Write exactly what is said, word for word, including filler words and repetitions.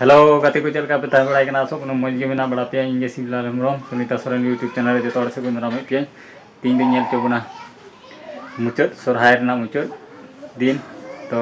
Hello ᱜᱟᱛᱮ ᱠᱚ, ᱪᱮᱫ ᱞᱮᱠᱟ ᱯᱮ ᱛᱟᱦᱮᱸ ᱵᱟᱲᱟᱭ ᱠᱟᱱᱟ? ᱟᱥᱚᱜ ᱠᱟᱱᱟ ᱢᱚᱡᱽ ᱜᱮ ᱢᱮᱱᱟᱜ ᱵᱟᱲᱟ ᱯᱮᱭᱟ᱾ ᱤᱧ ᱜᱮ ᱥᱤᱵᱞᱟᱞ ᱦᱮᱢᱵᱨᱚᱢ, ᱥᱩᱱᱤᱛᱟ ᱥᱚᱨᱮᱱ YouTube ᱪᱮᱱᱮᱞ ᱨᱮ ᱡᱚᱛᱚ ᱦᱚᱲ ᱥᱟᱹᱜᱩᱱ ᱫᱟᱨᱟᱢ ᱦᱮᱡ ᱯᱮᱭᱟᱧ᱾ ᱛᱮᱦᱮᱧ ᱫᱚᱧ ᱧᱮᱞ ᱦᱚᱪᱚ ᱵᱚᱱᱟ ᱢᱩᱪᱟᱹᱫ ᱥᱚᱨᱦᱟᱭ ᱨᱮᱱᱟᱜ ᱢᱩᱪᱟᱹᱫ ᱫᱤᱱ᱾ ᱛᱚ